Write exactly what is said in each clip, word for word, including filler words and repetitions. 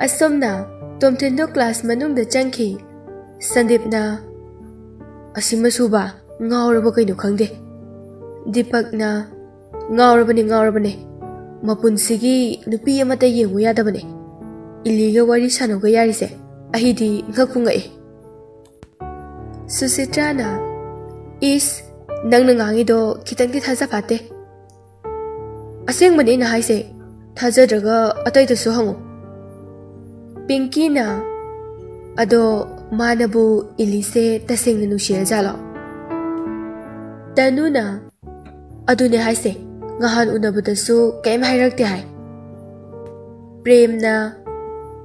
ꯑꯁꯣꯝꯅ ꯇꯣꯝꯊꯤꯟꯗꯣ class ꯃꯅꯨꯡꯗ ꯆꯪꯈꯤ꯫ ꯁꯟꯗꯤꯞꯅ, "ꯑꯁꯤ ꯃꯁꯨꯕ ꯉꯥꯎꯔꯕ ꯀꯩꯅꯣ ꯈꯪꯗꯦ꯫" ꯗꯤꯄꯛꯅ, "ꯉꯥꯎꯔꯕꯅꯦ, ꯉꯥꯎꯔꯕꯅꯦ꯫ ꯃꯄꯨꯟꯁꯤꯒꯤ ꯅꯨꯄꯤ ꯑꯃꯠꯇ ꯌꯦꯡꯉꯨ ꯌꯥꯗꯕꯅꯦ꯫ ꯏꯂꯤꯒ ꯋꯥꯔꯤ ꯁꯥꯟꯅꯧꯒ ꯌꯥꯔꯤꯁꯦ ꯑꯩꯗꯤ ꯉꯛꯄꯨ ꯉꯛꯑꯦ꯫" ꯁꯨꯁꯤꯇ꯭ꯔꯥꯅ, "ꯏꯁ, ꯅꯪꯅ ꯉꯥꯡꯉꯤꯗꯣ ꯈꯤꯇꯪꯗꯤ ꯊꯥꯖ ꯐꯥꯠꯇꯦ꯫" "ꯑꯁꯦꯡꯕꯅꯦ ꯑꯩꯅ ꯍꯥꯏꯁꯦ, ꯊꯥꯖꯗ꯭ꯔꯒ ꯑꯇꯩꯗꯁꯨ ꯍꯪꯉꯨ꯫" ꯄꯤꯡꯀꯤꯅ, "ꯑꯗꯣ ꯃꯥꯅꯕꯨ ꯏꯂꯤꯁꯦ ꯇꯁꯦꯡꯅ ꯅꯨꯡꯁꯤꯔꯖꯥꯠꯂꯣ?" ꯇꯅꯨꯅ, "ꯑꯗꯨꯅꯦ ꯍꯥꯏꯁꯦ, ꯉꯍꯥꯟ ꯎꯅꯕꯗꯁꯨ ꯀꯩꯝ ꯍꯥꯏꯔꯛꯇꯦ ꯍꯥꯏ꯫" ꯄ꯭ꯔꯦꯝꯅ,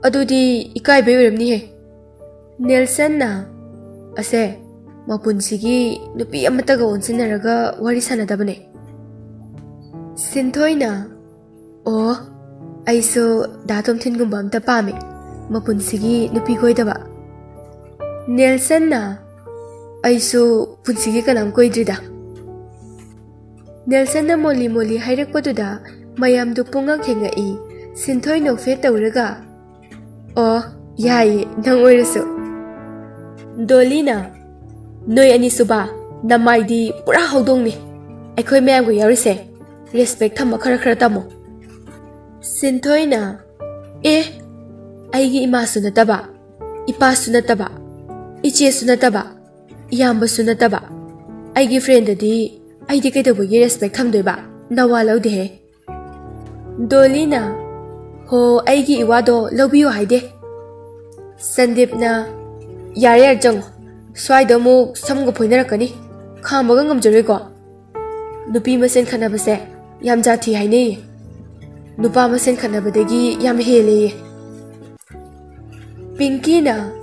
"ꯑꯗꯨꯗꯤ ꯏꯀꯥꯏꯕꯩ ꯑꯣꯏꯔꯝꯅꯤꯍꯦ꯫" ꯅꯦꯜꯁꯟꯅ, "ꯑꯁꯦ, ꯃꯄꯨꯟꯁꯤꯒꯤ ꯅꯨꯄꯤ ꯑꯃꯠꯇꯒ ꯑꯣꯟꯁꯤꯟꯅꯔꯒ ꯋꯥꯔꯤ ꯁꯥꯟꯅꯗꯕꯅꯦ꯫" ꯁꯤꯟꯊꯣꯏꯅ, "ꯑꯣ, ꯑꯩꯁꯨ ꯗꯥ ꯇꯣꯝꯊꯤꯟꯒꯨꯝꯕ ꯑꯝꯇ ꯄꯥꯝꯃꯦ, ꯃꯄꯨꯟꯁꯤꯒꯤ ꯅꯨꯄꯤ ꯀꯣꯏꯗꯕ꯫" ꯅꯦꯜꯁꯟꯅ, "ꯑꯩꯁꯨ ꯄꯨꯟꯁꯤꯒꯤ ꯀꯅꯥꯝ ꯀꯣꯏꯗ꯭ꯔꯤꯗ꯫" ꯅꯦꯜꯁꯟꯅ ꯃꯣꯂꯤ ꯃꯣꯂꯤ ꯍꯥꯏꯔꯛꯄꯗꯨꯗ ꯃꯌꯥꯝꯗꯨ ꯄꯨꯡꯉꯛ ꯍꯦꯡꯉꯛꯏ꯫ ꯁꯤꯟꯊꯣꯏ ꯅꯣꯛꯐꯦꯠ ꯇꯧꯔꯒ, "ꯑꯣ, ꯌꯥꯏꯌꯦ, ꯅꯪ ꯑꯣꯏꯔꯁꯨ꯫" ꯗꯣꯂꯤꯅ, "ꯅꯣꯏ ꯑꯅꯤꯁꯨꯕ, ꯅꯃꯥꯏꯗꯤ ꯄꯨꯔꯥ ꯍꯧꯗꯣꯡꯅꯤ꯫ ꯑꯩꯈꯣꯏ ꯃꯌꯥꯝꯒ ꯌꯥꯎꯔꯤꯁꯦ ꯔꯦꯁꯄꯦꯛ ꯊꯝꯕ ꯈꯔ ꯈꯔ ꯇꯝꯃꯣ꯫" ꯁꯤꯟꯊꯣꯏꯅ, "ꯑꯦ, ꯑꯩꯒꯤ ꯏꯃꯥꯁꯨ ꯅꯠꯇꯕ, ꯏꯄꯥꯁꯨ ꯅꯠꯇꯕ, ꯏꯆꯦꯁꯨ ꯅꯠꯇꯕ, ꯏꯌꯥꯝꯕꯁꯨ ꯅꯠꯇꯕ, ꯑꯩꯒꯤ ꯐ꯭ꯔꯦꯟꯗꯗꯤ ꯑꯩꯗꯤ ꯀꯩꯗꯧꯕꯒꯤ ꯔꯦꯁꯄꯦꯛ ꯊꯝꯗꯣꯏꯕ? ꯅꯋꯥ ꯂꯧꯗꯦꯍꯦ꯫" ꯗꯣꯂꯤꯅ, "ꯍꯣ, ꯑꯩꯒꯤ ꯏꯋꯥꯗꯣ ꯂꯧꯕꯤꯌꯣ ꯍꯥꯏꯗꯦ꯫" ꯁꯟꯗꯤꯞꯅ, "ꯌꯥꯔꯦ ꯌꯥꯔꯦ, ꯆꯪꯉꯣ, ꯁ꯭ꯋꯥꯏꯗ ꯑꯃꯨꯛ ꯁꯝꯒ ꯐꯣꯏꯅꯔꯛꯀꯅꯤ, ꯈꯥꯝꯕꯒ ꯉꯝꯖꯔꯣꯏꯀꯣ꯫ ꯅꯨꯄꯤ ꯃꯁꯦꯟ ꯈꯠꯅꯕꯁꯦ ꯌꯥꯝ ꯖꯥꯊꯤ ꯍꯥꯏꯅꯩꯌꯦ, ꯅꯨꯄꯥ ꯃꯁꯦꯟ ꯈꯠꯅꯕꯗꯒꯤ ꯌꯥꯝ ꯍꯦꯜꯂꯦꯌꯦ꯫ ꯄꯤꯡꯀꯤꯅ,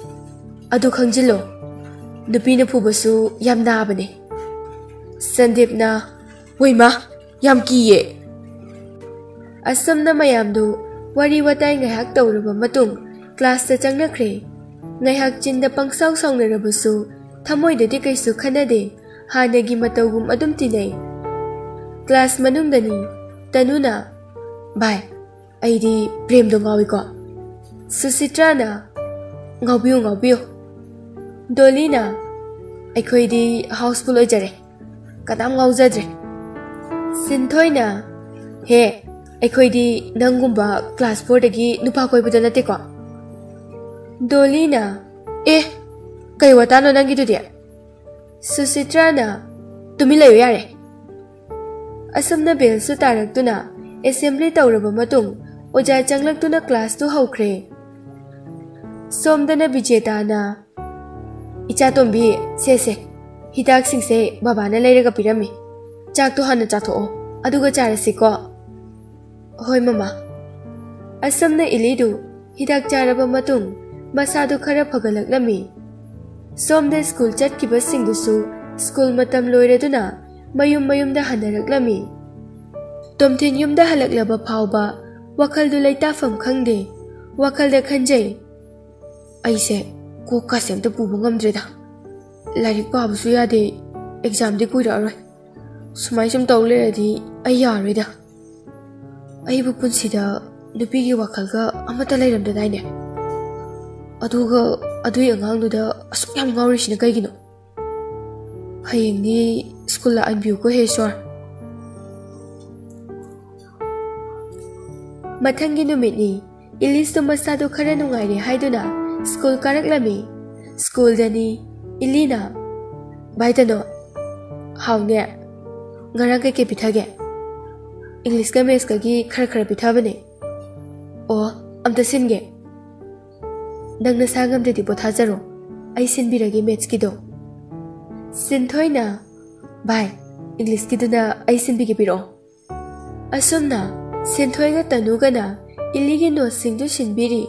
ꯑꯗꯨ ꯈꯪꯖꯤꯜꯂꯣ, ꯅꯨꯄꯤꯅ ꯐꯨꯕꯁꯨ ꯌꯥꯝ ꯅꯥꯕꯅꯦ꯫" ꯁꯟꯗꯤꯞꯅ, "ꯍꯣꯏꯃ, ꯌꯥꯝ ꯀꯤꯌꯦ꯫" ꯑꯁꯨꯝꯅ ꯃꯌꯥꯝꯗꯨ ꯋꯥꯔꯤ ꯋꯥꯇꯥꯏ ꯉꯥꯏꯍꯥꯛ ꯇꯧꯔꯕ ꯃꯇꯨꯡ ꯀ꯭ꯂꯥꯁꯇ ꯆꯪꯅꯈ꯭ꯔꯦ꯫ ꯉꯥꯏꯍꯥꯛ ꯆꯤꯟꯗ ꯄꯪꯁꯥꯎ ꯁꯥꯎꯅꯔꯕꯁꯨ ꯊꯃꯣꯏꯗꯗꯤ ꯀꯩꯁꯨ ꯈꯟꯅꯗꯦ, ꯍꯥꯟꯅꯒꯤ ꯃꯇꯧꯒꯨꯝ ꯑꯗꯨꯝ ꯇꯤꯟꯅꯩ꯫ ꯀ꯭ꯂꯥꯁ ꯃꯅꯨꯡꯗꯅꯤ꯫ ꯇꯅꯨꯅ, "ꯚꯥꯏ, ꯑꯩꯗꯤ ꯄ꯭ꯔꯦꯝꯗꯣ ꯉꯥꯎꯏꯀꯣ꯫" ꯁꯨꯁꯤꯇ꯭ꯔꯥꯅ, "ꯉꯥꯎꯕꯤꯌꯨ, ꯉꯥꯎꯕꯤꯌꯨ꯫" ꯗꯣꯂꯤꯅ, "ꯑꯩꯈꯣꯏꯗꯤ ꯍꯥꯎꯁꯐꯨꯜ ꯑꯣꯏꯖꯔꯦ, ꯀꯅꯥꯝ ꯉꯥꯎꯖꯗ꯭ꯔꯦ꯫" ꯁꯤꯟꯊꯣꯏꯅ, "ꯍꯦ, ꯑꯩꯈꯣꯏꯗꯤ ꯅꯪꯒꯨꯝꯕ ꯀ꯭ꯂꯥꯁ ꯐꯣꯔꯗꯒꯤ ꯅꯨꯄꯥ ꯀꯣꯏꯕꯗꯣ ꯅꯠꯇꯦꯀꯣ꯫" ꯗꯣꯂꯤꯅ, "ꯑꯦ, ꯀꯩ ꯋꯥꯇꯥꯅꯣ ꯅꯪꯒꯤꯗꯨꯗꯤ?" ꯁꯨꯁꯤꯇ꯭ꯔꯥꯅ, "ꯇꯨꯃꯤꯟ ꯂꯩꯌꯨ ꯌꯥꯔꯦ꯫" ꯑꯁꯨꯝꯅ ꯕꯦꯜꯁꯨ ꯇꯥꯔꯛꯇꯨꯅ ꯑꯦꯁꯦꯝꯕ꯭ꯂꯤ ꯇꯧꯔꯕ ꯃꯇꯨꯡ ꯑꯣꯖꯥ ꯆꯪꯂꯛꯇꯨꯅ ꯀ꯭ꯂꯥꯁꯇꯨ ꯍꯧꯈ꯭ꯔꯦ꯫ ꯁꯣꯝꯗꯅ ꯕꯤꯖꯦꯇꯥꯅ, "ꯏꯆꯥꯇꯣꯝꯕꯤ, ꯁꯦ ꯁꯦ, ꯍꯤꯗꯥꯛꯁꯤꯡꯁꯦ ꯕꯕꯥꯅ ꯂꯩꯔꯒ ꯄꯤꯔꯝꯃꯤ꯫ ꯆꯥꯛꯇꯣ ꯍꯥꯟꯅ ꯆꯥꯊꯣꯛꯑꯣ, ꯑꯗꯨꯒ ꯆꯥꯔꯁꯤꯀꯣ꯫" "ꯍꯣꯏ ꯃꯃꯥ꯫" ꯑꯁꯨꯝꯅ ꯏꯂꯤꯗꯨ ꯍꯤꯗꯥꯛ ꯆꯥꯔꯕ ꯃꯇꯨꯡ ꯃꯁꯥꯗꯨ ꯈꯔ ꯐꯒꯠꯂꯛꯂꯝꯃꯤ꯫ ꯁꯣꯝꯗ ꯁ꯭ꯀꯨꯜ ꯆꯠꯈꯤꯕꯁꯤꯡꯗꯨꯁꯨ ꯁ꯭ꯀꯨꯜ ꯃꯇꯝ ꯂꯣꯏꯔꯗꯨꯅ ꯃꯌꯨꯝ ꯃꯌꯨꯝꯗ ꯍꯟꯅꯔꯛꯂꯝꯃꯤ꯫ ꯇꯣꯝꯊꯤꯟ ꯌꯨꯝꯗ ꯍꯜꯂꯛꯂꯕ ꯐꯥꯎꯕ ꯋꯥꯈꯜꯗꯨ ꯂꯩꯇꯥꯐꯝ ꯈꯪꯗꯦ꯫ ꯋꯥꯈꯜꯗ ꯈꯟꯖꯩ, "ꯑꯩꯁꯦ ꯀꯣꯛꯀꯁꯦ ꯑꯝꯇ ꯄꯨꯕ ꯉꯝꯗ꯭ꯔꯦꯗ꯫ ꯂꯥꯏꯔꯤꯛ ꯄꯥꯕꯁꯨ ꯌꯥꯗꯦ, ꯑꯦꯛꯖꯥꯝꯗꯤ ꯀꯨꯏꯔꯛꯑꯔꯣꯏ꯫ ꯁꯨꯃꯥꯏ ꯁꯨꯝ ꯇꯧ ꯂꯩꯔꯗꯤ ꯑꯩ ꯌꯥꯔꯣꯏꯗ꯫ ꯑꯩꯕꯨ ꯄꯨꯟꯁꯤꯗ ꯅꯨꯄꯤꯒꯤ ꯋꯥꯈꯜꯒ ꯑꯃꯠꯇ ꯂꯩꯔꯝꯗꯗꯥꯏꯅꯦ? ꯑꯗꯨꯒ ꯑꯗꯨꯒꯤ ꯑꯉꯥꯡꯗꯨꯗ ꯑꯁꯨꯛ ꯌꯥꯝ ꯉꯥꯎꯔꯤꯁꯤꯅ ꯀꯩꯒꯤꯅꯣ? ꯍꯌꯦꯡꯗꯤ ꯁ꯭ꯀꯨꯜ ꯂꯥꯛꯍꯟꯕꯤꯌꯨꯀꯣ ꯍꯦ ꯏꯁ꯭ꯋꯔ꯫" ꯃꯊꯪꯒꯤ ꯅꯨꯃꯤꯠꯅꯤ꯫ ꯏꯂꯤꯁꯇꯨ ꯃꯁꯥꯗꯨ ꯈꯔ ꯅꯨꯡꯉꯥꯏꯔꯦ ꯍꯥꯏꯗꯨꯅ ꯁ꯭ꯀꯨꯜ ꯀꯥꯔꯛꯂꯝꯃꯤ꯫ ꯁ꯭ꯀꯨꯜꯗꯅꯤ ꯏꯂꯤꯅ, "ꯚꯥꯏ ꯇꯅꯣ, ꯍꯥꯎꯅꯦ, ꯉꯔꯥꯡ ꯀꯩꯀꯩ ꯄꯤꯊꯒꯦ? ꯏꯪꯂꯤꯁꯀ ꯃꯦꯠꯁꯀꯒꯤ ꯈꯔ ꯈꯔ ꯄꯤꯊꯕꯅꯦ꯫" "ꯑꯣ, ꯑꯝꯇ ꯁꯤꯟꯒꯦ꯫ ꯅꯪ ꯅꯁꯥ ꯉꯝꯗ꯭ꯔꯗꯤ ꯄꯣꯊꯥꯖꯔꯣ, ꯑꯩ ꯁꯤꯟꯕꯤꯔꯒꯦ ꯃꯦꯠꯁꯀꯤꯗꯣ꯫" ꯁꯤꯟꯊꯣꯏꯅ, "ꯚꯥꯏ, ꯏꯪꯂꯤꯁꯀꯤꯗꯨꯅ ꯑꯩ ꯁꯤꯟꯕꯤꯒꯦ, ꯄꯤꯔꯛꯑꯣ꯫" ꯑꯁꯨꯝꯅ ꯁꯤꯟꯊꯣꯏꯒ ꯇꯅꯨꯒꯅ ꯏꯂꯤꯒꯤ ꯅꯣꯠꯁꯤꯡꯗꯨ ꯁꯤꯟꯕꯤꯔꯤ꯫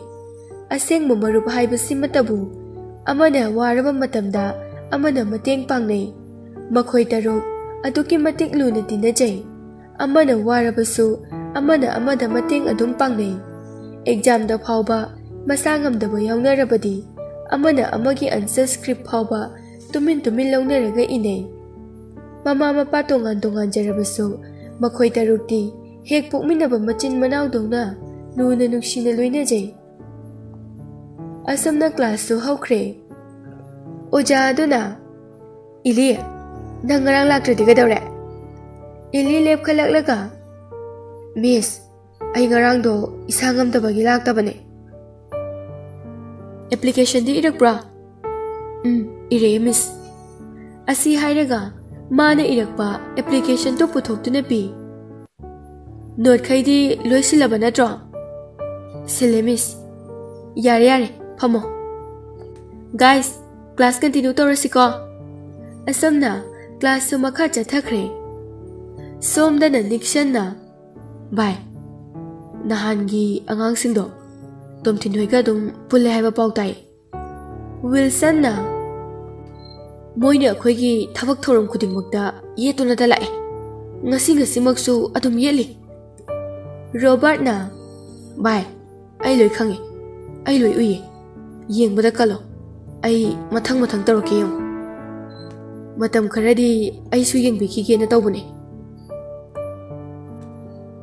ꯑꯁꯦꯡꯕ ꯃꯔꯨꯞ ꯍꯥꯏꯕꯁꯤꯃꯠꯇꯕꯨ ꯑꯃꯅ ꯋꯥꯔꯕ ꯃꯇꯝꯗ ꯑꯃꯅ ꯃꯇꯦꯡ ꯄꯥꯡꯅꯩ꯫ ꯃꯈꯣꯏ ꯇꯔꯨꯛ ꯑꯗꯨꯛꯀꯤ ꯃꯇꯤꯛ ꯂꯨꯅ ꯇꯤꯟꯅꯖꯩ꯫ ꯑꯃꯅ ꯋꯥꯔꯕꯁꯨ ꯑꯃꯅ ꯑꯃꯗ ꯃꯇꯦꯡ ꯑꯗꯨꯝ ꯄꯥꯡꯅꯩ꯫ ꯑꯦꯛꯖꯥꯝꯗ ꯐꯥꯎꯕ ꯃꯁꯥ ꯉꯝꯗꯕ ꯌꯥꯎꯅꯔꯕꯗꯤ ꯑꯃꯅ ꯑꯃꯒꯤ ꯑꯟꯁꯔ ꯁ꯭ꯀ꯭ꯔꯤꯞ ꯐꯥꯎꯕ ꯇꯨꯃꯤꯟ ꯇꯨꯃꯤꯟ ꯂꯧꯅꯔꯒ ꯏꯅꯩ꯫ ꯃꯃꯥ ꯃꯄꯥ ꯇꯣꯉꯥꯟ ꯇꯣꯉꯥꯟꯖꯔꯕꯁꯨ ꯃꯈꯣꯏ ꯇꯔꯨꯛꯇꯤ ꯍꯦꯛ ꯄꯣꯛꯃꯤꯟꯅꯕ ꯃꯆꯤꯟ ꯃꯅꯥꯎꯗꯧꯅ ꯂꯨꯅ ꯅꯨꯡꯁꯤꯅ ꯂꯣꯏꯅꯖꯩ꯫ ꯑꯁꯨꯝꯅ ꯀ꯭ꯂꯥꯁꯁꯨ ꯍꯧꯈ꯭ꯔꯦ꯫ ꯑꯣꯖꯥ ꯑꯗꯨꯅ, "ꯏꯂꯤ, ꯅꯪ ꯉꯔꯥꯡ ꯂꯥꯛꯇ꯭ꯔꯗꯤ ꯀꯩꯗꯧꯔꯦ?" ꯏꯂꯤ ꯂꯦꯞꯈꯠꯂꯛꯂꯒ, "ꯃꯤꯁ, ꯑꯩ ꯉꯔꯥꯡꯗꯣ ꯏꯁꯥ ꯉꯝꯗꯕꯒꯤ ꯂꯥꯛꯇꯕꯅꯦ꯫" "ꯑꯦꯄ꯭ꯂꯤꯀꯦꯁꯟꯗꯤ ꯏꯔꯛꯄ꯭ꯔꯥ?" "ꯎꯝ, ꯏꯔꯛꯑꯦ, ꯃꯤꯁ꯫" ꯑꯁꯤ ꯍꯥꯏꯔꯒ ꯃꯥꯅ ꯏꯔꯛꯄ ꯑꯦꯄ꯭ꯂꯤꯀꯦꯁꯟꯗꯨ ꯄꯨꯊꯣꯛꯇꯨꯅ ꯄꯤ꯫ "ꯅꯣꯠꯈꯩꯗꯤ ꯂꯣꯏ ꯁꯤꯜꯂꯕ ꯅꯠꯇ꯭ꯔꯣ?" "ꯁꯤꯜꯂꯦ, ꯃꯤꯁ꯫" "ꯌꯥꯔꯦ, ꯌꯥꯔꯦ, ꯐꯝꯃꯣ꯫" "ꯒꯥꯏꯁ, ꯀ꯭ꯂꯥꯁ ꯀꯟꯇꯤꯅ꯭ꯌꯨ ꯇꯧꯔꯁꯤꯀꯣ꯫" ꯑꯁꯨꯝꯅ ꯀ꯭ꯂꯥꯁꯁꯨ ꯃꯈꯥ ꯆꯠꯊꯈ꯭ꯔꯦ꯫ ꯁꯣꯝꯗꯅ ꯅꯤꯛꯁꯟꯅ, "ꯚꯥꯏ, ꯅꯍꯥꯟꯒꯤ ꯑꯉꯥꯡꯁꯤꯡꯗꯣ ꯇꯣꯝꯊꯤꯟ ꯍꯣꯏꯒ ꯑꯗꯨꯝ ꯄꯨꯜꯂꯦ ꯍꯥꯏꯕ ꯄꯥꯎ ꯇꯥꯏ꯫" ꯋꯤꯜꯁꯟꯅ, "ꯃꯣꯏꯅ ꯑꯩꯈꯣꯏꯒꯤ ꯊꯕꯛ ꯊꯧꯔꯝ ꯈꯨꯗꯤꯡꯃꯛꯇ ꯌꯦꯠꯇꯨꯅꯇ ꯂꯥꯛꯑꯦ꯫ ꯉꯁꯤ ꯉꯁꯤꯃꯛꯁꯨ ꯑꯗꯨꯝ ꯌꯦꯠꯂꯤ꯫" ꯔꯣꯕꯥꯔꯠꯅ, "ꯚꯥꯏ, ꯑꯩ ꯂꯣꯏ ꯈꯪꯉꯦ, ꯑꯩ ꯂꯣꯏ ꯎꯏꯌꯦ꯫ ꯌꯦꯡꯕꯗ ꯀꯜꯂꯣ, ꯑꯩ ꯃꯊꯪ ꯃꯊꯪ ꯇꯧꯔꯛꯀꯦ ꯌꯦꯡꯉꯣ꯫ ꯃꯇꯝ ꯈꯔꯗꯤ ꯑꯩꯁꯨ ꯌꯦꯡꯕꯤꯈꯤꯒꯦꯅ ꯇꯧꯕꯅꯦ꯫"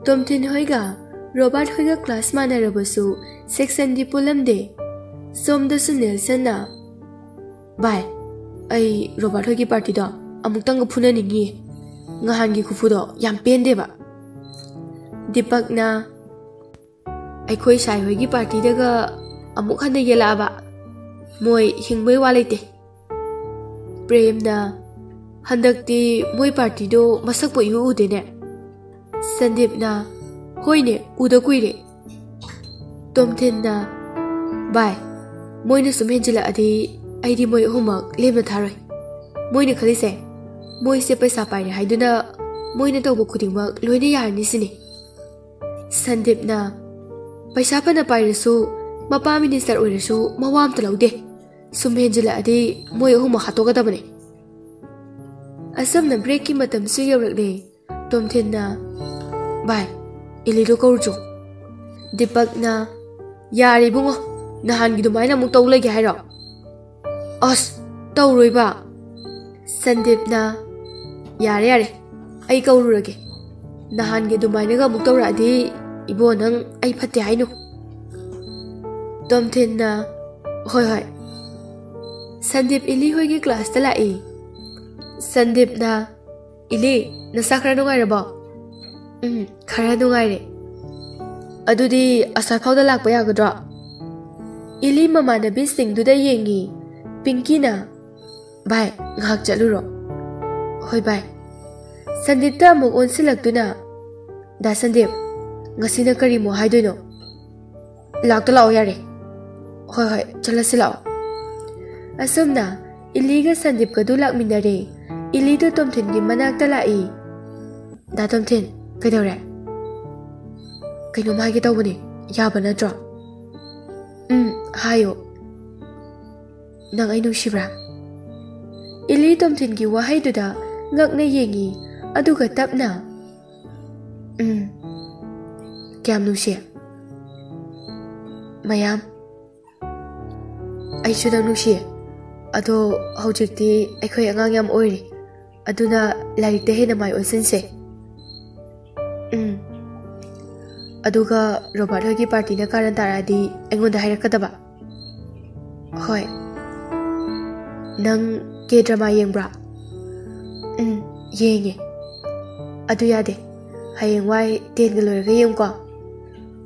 ꯇꯣꯝꯊꯤꯟ ꯍꯣꯏꯒ ꯔꯣꯕꯥꯔꯠ ꯍꯣꯏꯒ ꯀ꯭ꯂꯥꯁ ꯃꯥꯟꯅꯔꯕꯁꯨ ꯁꯦꯛꯁꯟꯗꯤ ꯄꯨꯜꯂꯝꯗꯦ꯫ ꯁꯣꯝꯗꯁꯨ ꯅꯦꯜꯁꯟꯅ, "ꯚꯥꯏ, ꯑꯩ ꯔꯣꯕꯥꯔꯠ ꯍꯣꯏꯒꯤ ꯄꯥꯔꯇꯤꯗꯣ ꯑꯃꯨꯛꯇꯪꯒ ꯐꯨꯅꯅꯤꯡꯉꯤꯌꯦ꯫ ꯉꯍꯥꯟꯒꯤ ꯈꯨꯐꯨꯗꯣ ꯌꯥꯝ ꯄꯦꯟꯗꯦꯕ꯫" ꯗꯤꯄꯛꯅ, "ꯑꯩꯈꯣꯏ ꯁꯥꯏ ꯍꯣꯏꯒꯤ ꯄꯥꯔꯇꯤꯗꯒ ꯑꯃꯨꯛ ꯍꯟꯅ ꯌꯦꯜꯂꯛꯑꯕ ꯃꯣꯏ ꯍꯤꯡꯕꯩ ꯋꯥ ꯂꯩꯇꯦ꯫" ꯄ꯭ꯔꯦꯝꯅ, "ꯍꯟꯗꯛꯇꯤ ꯃꯣꯏ ꯄꯥꯔꯇꯤꯗꯣ ꯃꯁꯛꯄꯨ ꯏꯎ ꯎꯗꯦꯅꯦ꯫" ꯁꯟꯗꯤꯞꯅ, "ꯍꯣꯏꯅꯦ, ꯎꯗ ꯀꯨꯏꯔꯦ꯫" ꯇꯣꯝꯊꯤꯟꯅ, "ꯚꯥꯏ, ꯃꯣꯏꯅ ꯁꯨꯝ ꯍꯦꯟꯖꯤꯜꯂꯛꯑꯗꯤ ꯑꯩꯗꯤ ꯃꯣꯏ ꯑꯍꯨꯝꯃꯛ ꯂꯦꯝꯅ ꯊꯥꯔꯣꯏ꯫ ꯃꯣꯏꯅ ꯈꯜꯂꯤꯁꯦ, ꯃꯣꯏꯁꯦ ꯄꯩꯁꯥ ꯄꯥꯏꯔꯦ ꯍꯥꯏꯗꯨꯅ ꯃꯣꯏꯅ ꯇꯧꯕ ꯈꯨꯗꯤꯡꯃꯛ ꯂꯣꯏꯅ ꯌꯥꯔꯅꯤ ꯁꯤꯅꯤ꯫" ꯁꯟꯗꯤꯞꯅ, "ꯄꯩꯁꯥ ꯐꯅ ꯄꯥꯏꯔꯁꯨ, ꯃꯄꯥ ꯃꯤꯅꯤꯁꯇꯔ ꯑꯣꯏꯔꯁꯨ ꯃꯋꯥ ꯑꯝꯇ ꯂꯧꯗꯦ꯫ ꯁꯨꯝ ꯍꯦꯟꯖꯤꯜꯂꯛꯑꯗꯤ ꯃꯣꯏ ꯑꯍꯨꯝꯃꯛ ꯍꯥꯠꯇꯣꯛꯀꯗꯕꯅꯦ꯫" ꯑꯁꯨꯝꯅ ꯕ꯭ꯔꯦꯛꯀꯤ ꯃꯇꯝꯁꯨ ꯌꯧꯔꯛꯂꯦ꯫ ꯇꯣꯝꯊꯤꯟꯅ, "ꯚꯥꯏ, ꯏꯂꯤꯗꯣ ꯀꯧꯔꯨꯆꯣ꯫" ꯗꯤꯄꯛꯅ, "ꯌꯥꯔꯦ ꯏꯕꯨꯡꯉꯣ, ꯅꯍꯥꯟꯒꯤ ꯑꯗꯨꯃꯥꯏꯅ ꯑꯃꯨꯛ ꯇꯧ ꯂꯩꯒꯦ ꯍꯥꯏꯔꯣ?" "ꯑꯁ, ꯇꯧꯔꯣꯏꯕ꯫" ꯁꯟꯗꯤꯞꯅ, "ꯌꯥꯔꯦ, ꯌꯥꯔꯦ, ꯑꯩ ꯀꯧꯔꯨꯔꯒꯦ꯫ ꯅꯍꯥꯟꯒꯤ ꯑꯗꯨꯃꯥꯏꯅꯒ ꯑꯃꯨꯛ ꯇꯧꯔꯛꯑꯗꯤ ꯏꯕꯣ, ꯅꯪ ꯑꯩ ꯐꯠꯇꯦ ꯍꯥꯏꯅꯨ꯫" ꯇꯣꯝꯊꯤꯟꯅ, ꯍꯣꯏ, ꯍꯣꯏ꯫ ꯁꯟꯗꯤꯞ ꯏꯂꯤ ꯍꯣꯏꯒꯤ ꯀ꯭ꯂꯥꯁꯇ ꯂꯥꯛꯏ꯫ ꯁꯟꯗꯤꯞꯅ, "ꯏꯂꯤ, ꯅꯁꯥ ꯈꯔ ꯅꯨꯡꯉꯥꯏꯔꯕꯣ?" "ꯎꯝ, ꯈꯔ ꯅꯨꯡꯉꯥꯏꯔꯦ꯫ ꯑꯗꯨꯗꯤ ꯑꯁ꯭ꯋꯥꯏꯐꯥꯎꯗ ꯂꯥꯛꯄ ꯌꯥꯒꯗ꯭ꯔꯣ?" ꯏꯂꯤ ꯃꯃꯥꯟꯅꯕꯤꯁꯤꯡꯗꯨꯗ ꯌꯦꯡꯉꯤ꯫ ꯄꯤꯡꯀꯤꯅ, "ꯚꯥꯏ, ꯉꯥꯏꯍꯥꯛ ꯆꯠꯂꯨꯔꯣ꯫" "ꯍꯣꯏ ꯚꯥꯏ꯫" ꯁꯟꯗꯤꯞꯇ ꯑꯃꯨꯛ ꯑꯣꯟꯁꯤꯜꯂꯛꯇꯨꯅ, "ꯗꯥ ꯁꯟꯗꯤꯞ, ꯉꯁꯤꯅ ꯀꯔꯤꯃꯨꯛ ꯍꯥꯏꯗꯣꯏꯅꯣ? ꯂꯥꯛꯇ ꯂꯥꯛꯑꯣ ꯌꯥꯔꯦ꯫" "ꯍꯣꯏ, ꯍꯣꯏ, ꯆꯠꯂꯁꯤ ꯂꯥꯛꯑꯣ꯫" ꯑꯁꯨꯝꯅ ꯏꯂꯤꯒ ꯁꯟꯗꯤꯞꯀꯗꯨ ꯂꯥꯛꯃꯤꯟꯅꯔꯦ꯫ ꯏꯂꯤꯗꯨ ꯇꯣꯝꯊꯤꯟꯒꯤ ꯃꯅꯥꯛꯇ ꯂꯥꯛꯏ꯫ "ꯗꯥ ꯇꯣꯝꯊꯤꯟ, ꯀꯩꯗꯧꯔꯦ? ꯀꯩꯅꯣꯝ ꯍꯥꯏꯒꯦ ꯇꯧꯕꯅꯦ, ꯌꯥꯕ ꯅꯠꯇ꯭ꯔꯣ?" "ꯎꯝ, ꯍꯥꯏꯌꯣ꯫" "ꯅꯪ ꯑꯩ ꯅꯨꯡꯁꯤꯕ꯭ꯔꯥ?" ꯏꯂꯤ ꯇꯣꯝꯊꯤꯟꯒꯤ ꯋꯥꯍꯩꯗꯨꯗ ꯉꯛꯅ ꯌꯦꯡꯉꯤ, ꯑꯗꯨꯒ ꯇꯞꯅ, "ꯎꯝ, ꯀꯌꯥꯝ ꯅꯨꯡꯁꯤ?" "ꯃꯌꯥꯝ꯫" "ꯑꯩꯁꯨ ꯅꯪ ꯅꯨꯡꯁꯤꯌꯦ꯫ ꯑꯗꯣ ꯍꯧꯖꯤꯛꯇꯤ ꯑꯩꯈꯣꯏ ꯑꯉꯥꯡ ꯌꯥꯝ ꯑꯣꯏꯔꯤ, ꯑꯗꯨꯅ ꯂꯥꯏꯔꯤꯛꯇ ꯍꯦꯟꯅ ꯃꯥꯏ ꯑꯣꯟꯁꯤꯟꯁꯦ꯫" "ꯎꯝ꯫ ꯑꯗꯨꯒ ꯔꯣꯕꯥꯔꯠ ꯍꯣꯏꯒꯤ ꯄꯥꯔꯇꯤꯅ ꯀꯥꯔꯟ ꯇꯥꯔꯛꯑꯗꯤ ꯑꯩꯉꯣꯟꯗ ꯍꯥꯏꯔꯛꯀꯗꯕ꯫" "ꯍꯣꯏ꯫" "ꯅꯪ ꯀꯦ ꯗ꯭ꯔꯃꯥ ꯌꯦꯡꯕ꯭ꯔꯥ?" "ꯎꯝ, ꯌꯦꯡꯉꯦ꯫" "ꯑꯗꯨ ꯌꯥꯗꯦ꯫ ꯍꯌꯦꯡꯋꯥꯏ ꯇꯦꯟꯒ ꯂꯣꯏꯔꯒ ꯌꯦꯡꯉꯨꯀꯣ꯫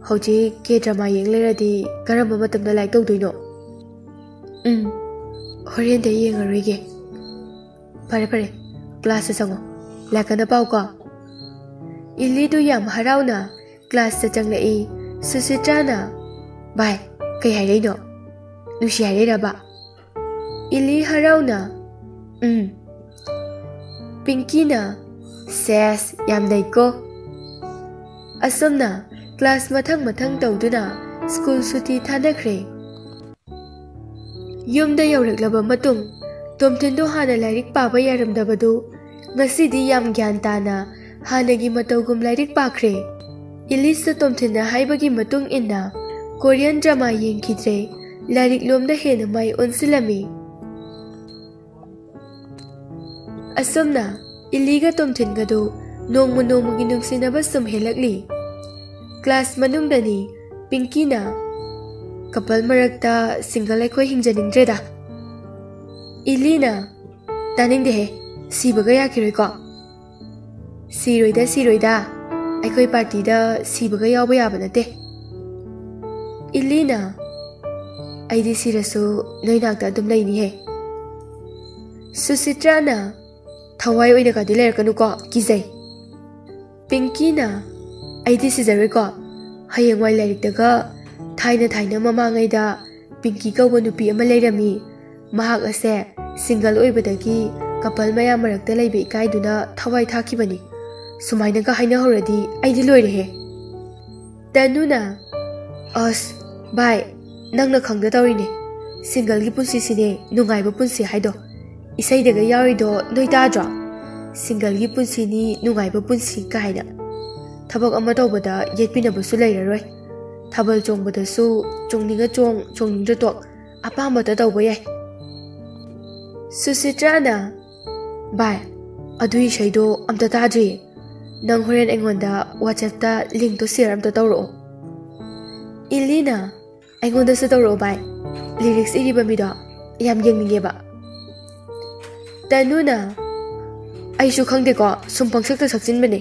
ꯍꯧꯖꯤꯛ ꯀꯦ ꯗ꯭ꯔꯃꯥ ꯌꯦꯡ ꯂꯩꯔꯗꯤ ꯀꯔꯝꯕ ꯃꯇꯝꯗ ꯂꯥꯏꯔꯤꯛ ꯇꯧꯗꯣꯏꯅꯣ?" "ꯎꯝ, ꯍꯣꯔꯦꯟꯗꯤ ꯌꯦꯡꯉꯔꯣꯏꯒꯦ꯫" "ꯐꯔꯦ, ꯐꯔꯦ, ꯀ꯭ꯂꯥꯁꯇ ꯆꯪꯉꯣ꯫ ꯂꯥꯏꯔꯤꯛ ꯀꯟꯅ ꯄꯥꯎꯀꯣ꯫" ꯏꯂꯤꯗꯨ ꯌꯥꯝ ꯍꯔꯥꯎꯅ ꯀ꯭ꯂꯥꯁꯇ ꯆꯪꯂꯛꯏ꯫ ꯁꯨꯁꯤꯇ꯭ꯔꯥꯅ, "ꯚꯥꯏ, ꯀꯩ ꯍꯥꯏꯔꯛꯏꯅꯣ? ꯅꯨꯡꯁꯤ ꯍꯥꯏꯔꯛꯏꯔꯕ?" ꯏꯂꯤ ꯍꯔꯥꯎꯅ, "ꯎꯝ꯫" ꯄꯤꯡꯀꯤꯅ, "ꯁꯦꯁ, ꯌꯥꯝ ꯅꯩꯀꯣ꯫" ꯑꯁꯨꯝꯅ ꯀ꯭ꯂꯥꯁ ꯃꯊꯪ ꯃꯊꯪ ꯇꯧꯗꯨꯅ ꯁ꯭ꯀꯨꯜ ꯁꯨꯇꯤ ꯊꯥꯅꯈ꯭ꯔꯦ꯫ ꯌꯨꯝꯗ ꯌꯧꯔꯛꯂꯕ ꯃꯇꯨꯡ, ꯇꯣꯝꯊꯤꯟꯗꯨ ꯍꯥꯟꯅ ꯂꯥꯏꯔꯤꯛ ꯄꯥꯕ ꯌꯥꯔꯝꯗꯕꯗꯨ ꯉꯁꯤꯗꯤ ꯌꯥꯝ ꯒ꯭ꯌꯥꯟ ꯇꯥꯅ ꯍꯥꯟꯅꯒꯤ ꯃꯇꯧꯒꯨꯝ ꯂꯥꯏꯔꯤꯛ ꯄꯥꯈ꯭ꯔꯦ꯫ ꯏꯂꯤꯁꯇ ꯇꯣꯝꯊꯤꯟꯅ ꯍꯥꯏꯕꯒꯤ ꯃꯇꯨꯡ ꯏꯟꯅ ꯀꯣꯔꯤꯌꯟ ꯗ꯭ꯔꯃꯥ ꯌꯦꯡꯈꯤꯗ꯭ꯔꯦ, ꯂꯥꯏꯔꯤꯛ ꯂꯣꯝꯗ ꯍꯦꯟꯅ ꯃꯥꯏ ꯑꯣꯟꯁꯤꯜꯂꯝꯃꯤ꯫ ꯑꯁꯨꯝꯅ ꯏꯂꯤꯒ ꯇꯣꯝꯊꯤꯟꯒꯗꯨ ꯅꯣꯡꯃ ꯅꯣꯡꯃꯒꯤ ꯅꯨꯡꯁꯤꯅꯕ ꯁꯨꯝ ꯍꯦꯜꯂꯛꯂꯤ꯫ ꯀ꯭ꯂꯥꯁ ꯃꯅꯨꯡꯗꯅꯤ ꯄꯤꯡꯀꯤꯅ, ꯀꯄꯜ ꯃꯔꯛꯇ ꯁꯤꯡꯒꯜ ꯑꯩꯈꯣꯏ ꯍꯤꯡꯖꯅꯤꯡꯗ꯭ꯔꯦꯗ꯫ ꯏꯂꯤꯅ, ꯇꯥꯅꯤꯡꯗꯦꯍꯦ, ꯁꯤꯕꯒ ꯌꯥꯈꯤꯔꯣꯏꯀꯣ? ꯁꯤꯔꯣꯏꯗ, ꯁꯤꯔꯣꯏꯗ꯫ ꯑꯩꯈꯣꯏ ꯄꯥꯔꯇꯤꯗ ꯁꯤꯕꯒ ꯌꯥꯎꯕ ꯌꯥꯕ ꯅꯠꯇꯦ꯫ ꯏꯂꯤꯅ, ꯑꯩꯗꯤ ꯁꯤꯔꯁꯨ ꯅꯣꯏ ꯅꯥꯛꯇ ꯑꯗꯨꯝ ꯂꯩꯅꯤꯍꯦ꯫ ꯁꯨꯁꯤꯇ꯭ꯔꯥꯅ, ꯊꯋꯥꯏ ꯑꯣꯏꯅꯒꯗꯤ ꯂꯩꯔꯛꯀꯅꯨꯀꯣ, ꯀꯤꯖꯩ꯫ ꯄꯤꯡꯀꯤꯅ, ꯑꯩꯗꯤ ꯁꯤꯖꯔꯣꯏꯀꯣ꯫ ꯍꯌꯦꯡꯋꯥꯏ ꯂꯥꯏꯔꯤꯛꯇꯒ ꯊꯥꯏꯅ ꯊꯥꯏꯅ ꯃꯃꯥꯡꯉꯩꯗ ꯄꯤꯡꯀꯤ ꯀꯧꯕ ꯅꯨꯄꯤ ꯑꯃ ꯂꯩꯔꯝꯃꯤ꯫ ꯃꯍꯥꯛ ꯑꯁꯦ ꯁꯤꯡꯒꯜ ꯑꯣꯏꯕꯗꯒꯤ ꯀꯄꯜ ꯃꯌꯥꯝ ꯃꯔꯛꯇ ꯂꯩꯕ ꯏꯀꯥꯏꯗꯨꯅ ꯊꯋꯥꯏ ꯊꯥꯈꯤꯕꯅꯤ꯫ ꯁꯨꯃꯥꯏꯅꯒ ꯍꯥꯏꯅꯍꯧꯔꯗꯤ ꯑꯩꯗꯤ ꯂꯣꯏꯔꯦꯍꯦ꯫ ꯇꯅꯨꯅ, ꯑꯁ, ꯚꯥꯏ, ꯅꯪꯅ ꯈꯪꯗ ꯇꯧꯔꯤꯅꯦ꯫ ꯁꯤꯡꯒꯜꯒꯤ ꯄꯨꯟꯁꯤꯁꯤꯅꯦ ꯅꯨꯡꯉꯥꯏꯕ ꯄꯨꯟꯁꯤ ꯍꯥꯏꯗꯣ꯫ ꯏꯁꯩꯗꯒ ꯌꯥꯎꯔꯤꯗꯣ ꯅꯣꯏ ꯇꯥꯗ꯭ꯔꯣ? ꯁꯤꯡꯒꯜꯒꯤ ꯄꯨꯟꯁꯤꯅꯤ ꯅꯨꯡꯉꯥꯏꯕ ꯄꯨꯟꯁꯤ ꯀꯥꯏꯅ꯫ ꯊꯕꯛ ꯑꯃ ꯇꯧꯕꯗ ꯌꯦꯠꯄꯤꯅꯕꯁꯨ ꯂꯩꯔꯔꯣꯏ꯫ ꯊꯥꯕꯜ ꯆꯣꯡꯕꯗꯁꯨ ꯆꯣꯡꯅꯤꯡꯉ ꯆꯣꯡ, ꯆꯣꯡꯅꯤꯡꯗ꯭ꯔ ꯇꯣꯛ, ꯑꯄꯥꯝꯕꯇ ꯇꯧꯕ ꯌꯥꯏ꯫ ꯁꯨꯁꯤꯇ꯭ꯔꯥꯅ, ꯚꯥꯏ, ꯑꯗꯨ ꯏꯁꯩꯗꯣ ꯑꯝꯇ ꯇꯥꯗ꯭ꯔꯤꯌꯦ꯫ ꯅꯪ ꯍꯣꯔꯦꯟ ꯑꯩꯉꯣꯟꯗ WhatsApp-ꯇ link-ꯇꯣ share ꯑꯝꯇ ꯇꯧꯔꯛꯑꯣ꯫ ꯏꯂꯤꯅ, ꯑꯩꯉꯣꯟꯗꯁꯨ ꯇꯧꯔꯛꯑꯣ ꯚꯥꯏ, lyrics ꯏꯔꯤꯕ ꯃꯤꯗꯣ ꯌꯥꯝ ꯌꯦꯡꯅꯤꯡꯉꯦꯕ꯫ ꯇꯅꯨꯅ, ꯑꯩꯁꯨ ꯈꯪꯗꯦꯀꯣ, ꯁꯨꯝ ꯄꯪꯁꯛꯇ ꯁꯛꯆꯤꯟꯕꯅꯦ꯫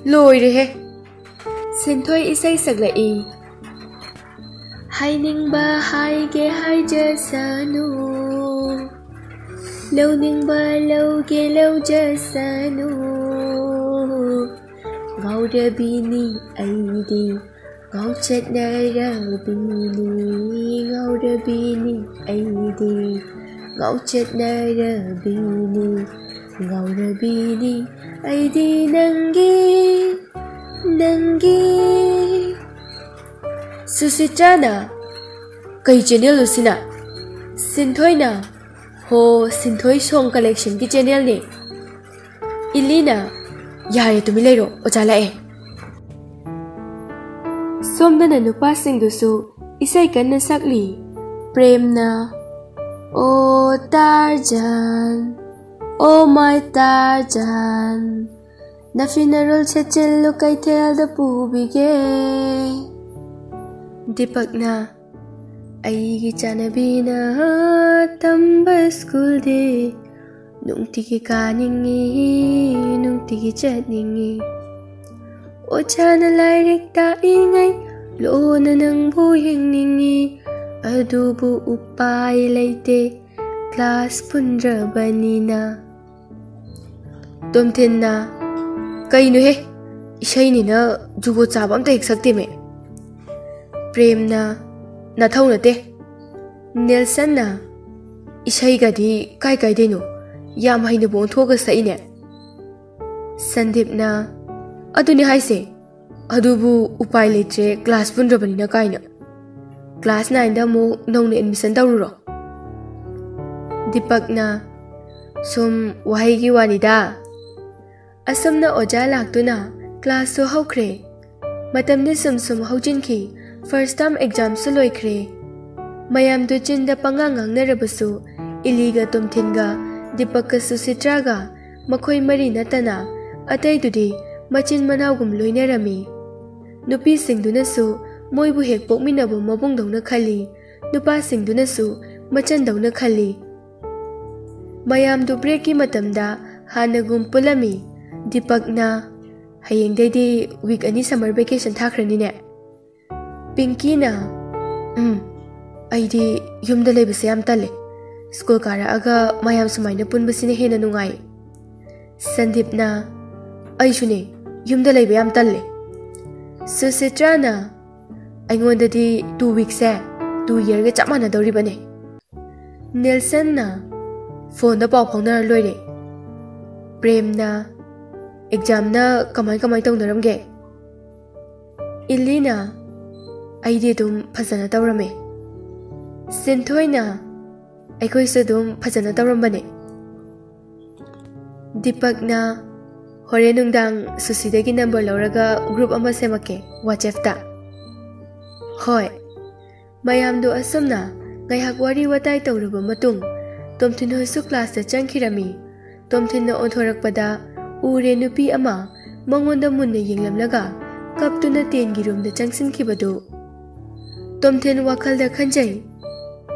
ꯂꯣꯏꯔꯦꯍꯦ꯫ ꯁꯤꯟꯊꯣꯏ ꯏꯁꯩ ꯁꯛꯂꯛꯏ꯫ ꯍꯥꯏꯅꯤꯡꯕ ꯍꯥꯏꯒꯦ ꯍꯥꯏꯖꯁꯅꯨ, ꯂꯧꯅꯤꯡꯕ ꯂꯧꯒꯦ ꯂꯧꯖꯁꯅꯨ, ꯉꯥꯎꯔꯕꯤꯅꯤ ꯑꯩꯗꯤ, ꯉꯥꯎꯆꯠꯅꯔꯕꯤꯅꯤ, ꯉꯥꯎꯔꯕꯤꯅꯤ ꯑꯩꯗꯤ, ꯉꯥꯎꯆꯠꯅꯔꯕꯤꯅꯤ, ꯉꯥꯎꯔꯕꯤꯅꯤ ꯑꯩꯗꯤ ꯅꯪꯒꯤ, ꯅꯪꯒꯤ꯫ ꯁꯨꯁꯤꯇ꯭ꯔꯥꯅ, ꯀꯩ channel-ꯅꯣ ꯁꯤꯅ? ꯁꯤꯟꯊꯣꯏꯅ, ꯍꯣ, ꯁꯤꯟꯊꯣꯏ song collection-ꯒꯤ channel-ꯅꯦ꯫ ꯏꯂꯤꯅ, ꯌꯥꯔꯦ, ꯇꯨꯃꯤꯟ ꯂꯩꯔꯣ, ꯑꯣꯖꯥ ꯂꯥꯛꯑꯦ꯫ ꯁꯣꯝꯗꯅ ꯅꯨꯄꯥꯁꯤꯡꯗꯨꯁꯨ ꯏꯁꯩ ꯀꯟꯅ ꯁꯛꯂꯤ꯫ ꯄ꯭ꯔꯦꯝꯅ, ꯑꯣ ꯇꯥꯔꯖꯥꯟ, ꯑꯣ ꯃꯥꯏ ꯇꯥꯔꯖꯥꯟ, ꯅꯐꯤ ꯅꯔꯣꯜ ꯁꯦꯠꯆꯤꯜꯂꯨ ꯀꯩꯊꯦꯜꯗ ꯄꯨꯕꯤꯒꯦ꯫ ꯗꯤꯄꯛꯅ, ꯑꯩꯒꯤ ꯆꯥꯟꯅꯕꯤꯅ ꯇꯝꯕ ꯁ꯭ꯀꯨꯜꯗꯤ ꯅꯨꯡꯇꯤꯒꯤ ꯀꯥꯅꯤꯡꯉꯤ, ꯅꯨꯡꯇꯤꯒꯤ ꯆꯠꯅꯤꯡꯉꯤ꯫ ꯑꯣꯖꯥꯅ ꯂꯥꯏꯔꯤꯛ ꯇꯥꯛꯏꯉꯩ ꯂꯣꯟꯅ ꯅꯪꯕꯨ ꯌꯦꯡꯅꯤꯡꯉꯤ, ꯑꯗꯨꯕꯨ ꯎꯄꯥꯏ ꯂꯩꯇꯦ, ꯀ꯭ꯂꯥꯁ ꯄꯨꯟꯗ꯭ꯔꯕꯅꯤꯅ꯫ ꯇꯣꯝꯊꯤꯟꯅ, ꯀꯩꯅꯣꯍꯦ, ꯏꯁꯩꯅꯤꯅ ꯖꯨꯒꯣꯠ ꯆꯥꯕ ꯑꯝꯇ ꯍꯦꯛ ꯁꯛꯇꯦꯃꯦ꯫ ꯄ꯭ꯔꯦꯝꯅ, ꯅꯊꯧ ꯅꯠꯇꯦ꯫ ꯅꯦꯜꯁꯟꯅ, ꯏꯁꯩꯒꯗꯤ ꯀꯥꯏ ꯀꯥꯏꯗꯩꯅꯣ? ꯌꯥꯝ ꯍꯩꯅꯕ ꯑꯣꯟꯊꯣꯛꯑꯒ ꯁꯛꯏꯅꯦ꯫ ꯁꯟꯗꯤꯞꯅ, ꯑꯗꯨꯅꯦ ꯍꯥꯏꯁꯦ, ꯑꯗꯨꯕꯨ ꯎꯄꯥꯏ ꯂꯩꯇ꯭ꯔꯦ, ꯀ꯭ꯂꯥꯁ ꯄꯨꯟꯗ꯭ꯔꯕꯅꯤꯅ ꯀꯥꯏꯅ꯫ ꯀ꯭ꯂꯥꯁ ꯅꯥꯏꯟꯗ ꯑꯃꯨꯛ ꯅꯧꯅ ꯑꯦꯗꯃꯤꯁꯟ ꯇꯧꯔꯨꯔꯣ꯫ ꯗꯤꯄꯛꯅ, ꯁꯨꯝ ꯋꯥꯍꯩꯒꯤ ꯋꯥꯅꯤꯗ꯫ ꯑꯁꯨꯝꯅ ꯑꯣꯖꯥ ꯂꯥꯛꯇꯨꯅ ꯀ꯭ꯂꯥꯁꯁꯨ ꯍꯧꯈ꯭ꯔꯦ꯫ ꯃꯇꯝꯗꯤ ꯁꯨꯝ ꯁꯨꯝ ꯍꯧꯖꯤꯟꯈꯤ꯫ ꯐꯥꯔꯁ ꯇꯥꯔꯝ ꯑꯦꯛꯖꯥꯝꯁꯨ ꯂꯣꯏꯈ꯭ꯔꯦ꯫ ꯃꯌꯥꯝꯗꯨ ꯆꯤꯟꯗ ꯄꯉꯥꯡ ꯉꯥꯡꯅꯔꯕꯁꯨ, ꯏꯂꯤꯒ ꯇꯣꯝꯊꯤꯟꯒ, ꯗꯤꯄꯛꯀ ꯁꯨꯁꯤꯇ꯭ꯔꯥꯒ, ꯃꯈꯣꯏ ꯃꯔꯤ ꯅꯠꯇꯅ ꯑꯇꯩꯗꯨꯗꯤ ꯃꯆꯤꯟ ꯃꯅꯥꯎꯒꯨꯝ ꯂꯣꯏꯅꯔꯝꯃꯤ꯫ ꯅꯨꯄꯤꯁꯤꯡꯗꯨꯅꯁꯨ ꯃꯣꯏꯕꯨ ꯍꯦꯛ ꯄꯣꯛꯃꯤꯟꯅꯕ ꯃꯕꯨꯡꯗꯧꯅ ꯈꯜꯂꯤ, ꯅꯨꯄꯥꯁꯤꯡꯗꯨꯅꯁꯨ ꯃꯆꯟꯗꯧꯅ ꯈꯜꯂꯤ꯫ ꯃꯌꯥꯝꯗꯨ ꯕ꯭ꯔꯦꯛꯀꯤ ꯃꯇꯝꯗ ꯍꯥꯟꯅꯒꯨꯝ ꯄꯨꯜꯂꯝꯃꯤ꯫ ꯗꯤꯄꯛꯅ, ꯍꯌꯦꯡꯗꯩꯗꯤ ꯋꯤꯛ ꯑꯅꯤ ꯁꯝꯃꯔ ꯚꯦꯀꯦꯁꯟ ꯊꯥꯈ꯭ꯔꯅꯤꯅꯦ꯫ ꯄꯤꯡꯀꯤꯅ, ꯎꯝ, ꯑꯩꯗꯤ ꯌꯨꯝꯗ ꯂꯩꯕꯁꯦ ꯌꯥꯝ ꯇꯜꯂꯦ꯫ ꯁ꯭ꯀꯨꯜ ꯀꯥꯔꯛꯑꯒ ꯃꯌꯥꯝ ꯁꯨꯃꯥꯏꯅ ꯄꯨꯟꯕꯁꯤꯅ ꯍꯦꯟꯅ ꯅꯨꯡꯉꯥꯏ꯫ ꯁꯟꯗꯤꯞꯅ, ꯑꯩꯁꯨꯅꯦ, ꯌꯨꯝꯗ ꯂꯩꯕ ꯌꯥꯝ ꯇꯜꯂꯦ꯫ ꯁꯨꯁꯤꯇ꯭ꯔꯥꯅ, ꯑꯩꯉꯣꯟꯗꯗꯤ ꯇꯨ ꯋꯤꯛꯁꯦ ꯇꯨ ꯌꯔꯒ ꯆꯞ ꯃꯥꯟꯅꯗꯧꯔꯤꯕꯅꯦ꯫ ꯅꯦꯜꯁꯟꯅ, ꯐꯣꯟꯗ ꯄꯥꯎ ꯐꯥꯎꯅꯔ ꯂꯣꯏꯔꯦ꯫ ꯄ꯭ꯔꯦꯝꯅ, ꯑꯦꯛꯖꯥꯝꯅ ꯀꯃꯥꯏ ꯀꯃꯥꯏ ꯇꯧꯅꯔꯝꯒꯦ? ꯏꯂꯤꯅ, ꯑꯩꯗꯤ ꯑꯗꯨꯝ ꯐꯖꯅ ꯇꯧꯔꯝꯃꯦ꯫ ꯁꯤꯟꯊꯣꯏꯅ, ꯑꯩꯈꯣꯏꯁꯨ ꯑꯗꯨꯝ ꯐꯖꯅ ꯇꯧꯔꯝꯕꯅꯦ꯫ ꯗꯤꯄꯛꯅ, ꯍꯣꯔꯦꯟ ꯅꯨꯡꯗꯥꯡ ꯁꯨꯁꯤꯗꯒꯤ ꯅꯝꯕꯔ ꯂꯧꯔꯒ ꯒ꯭ꯔꯨꯞ ꯑꯃ ꯁꯦꯝꯃꯛꯀꯦ ꯋꯥꯆꯦꯞꯇ꯫ ꯍꯣꯏ꯫ ꯃꯌꯥꯝꯗꯣ ꯑꯁꯨꯝꯅ ꯉꯥꯏꯍꯥꯛ ꯋꯥꯔꯤ ꯋꯥꯇꯥꯏ ꯇꯧꯔꯕ ꯃꯇꯨꯡ, ꯇꯣꯝꯊꯤꯟ ꯍꯣꯏꯁꯨ ꯀ꯭ꯂꯥꯁꯇ ꯆꯪꯈꯤꯔꯝꯃꯤ꯫ ꯇꯣꯝꯊꯤꯟꯅ ꯑꯣꯟꯊꯣꯔꯛꯄꯗ ꯎꯔꯦ ꯅꯨꯄꯤ ꯑꯃ ꯃꯉꯣꯟꯗ ꯃꯨꯟꯅ ꯌꯦꯡꯂꯝꯂꯒ ꯀꯞꯇꯨꯅ ꯇꯦꯟꯒꯤ ꯔꯨꯝꯗ ꯆꯪꯁꯤꯟꯈꯤꯕꯗꯨ꯫ ꯇꯣꯝꯊꯤꯟ ꯋꯥꯈꯜꯗ ꯈꯟꯖꯩ꯫